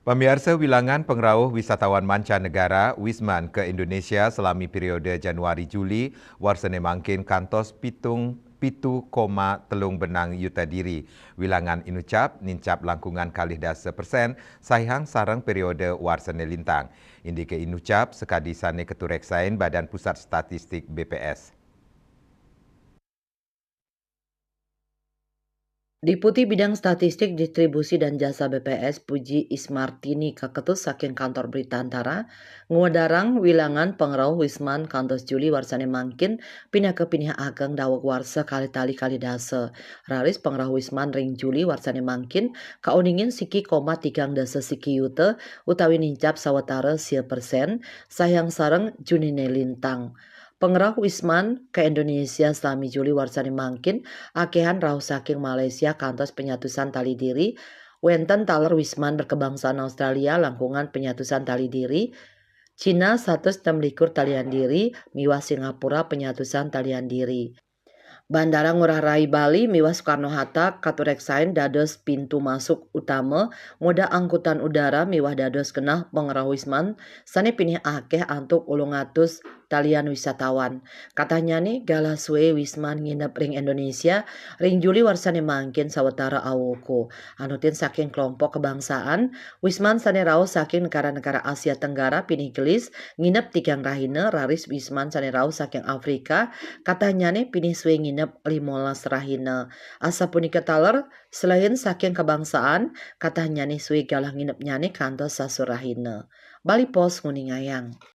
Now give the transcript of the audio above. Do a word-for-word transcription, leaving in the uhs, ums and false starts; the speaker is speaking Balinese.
Pamiarsa, wilangan pangrauh wisatawan mancanegara, Wisman, ka Indonesia salami periode Januari-Juli warsa né mangkin kantos pitung, pitu koma telung benang yuta diri. Wilangan inucap nincap langkungan kalih dasa persen saihang sareng periode warsa né lintang. Indiké inucap sakadi sané katuréksain Badan Pusat Statistik, B P S. Deputi Bidang Statistik, Distribusi, dan Jasa B P S, Puji Ismartini, kaketus saking Kantor Berita Antara, ngwedarang wilangan pangrauh Wisman kantos Juli warsané mangkin pinaka pinih ageng daweg warsa kalih tali kalih dasa. Raris pangrauh Wisman ring Juli warsané mangkin kauningin siki koma tigang dasa siki yuta utawi nincap sawatara sia persen saihang sareng Juniné lintang. Pangrauh Wisman ka Indonesia salami Juli warsané mangkin akéhan rauh saking Malaysia kantos panyatusan tali diri, wénten taler Wisman berkebangsaan Australia langkungan panyatusan tali diri, Cina satus enem likur talian diri, miwah Singapura panyatusan talian diri. Bandara Ngurah Rai Bali miwah Soekarno Hatta katuréksain dados pintu masuk utama moda angkutan udara miwah dados genah pangrauh Wisman sané pinih akéh antuk ulung atus talian wisatawan. Katahnyané galah sué Wisman nginep ring Indonesia ring Juli warsané mangkin sawatara awuku. Anutin saking kelompok kebangsaan, Wisman sané rauh saking negara-negara Asia Tenggara pinih gelis nginep tigang rahina, raris Wisman sané rauh saking Afrika, katahnyané pinih sué nginep limolas rahina. Asapunika taler, selain saking kebangsaan, katahnyané sué galah nginepnyané kantos sasur rahina. Bali Post nguningayang.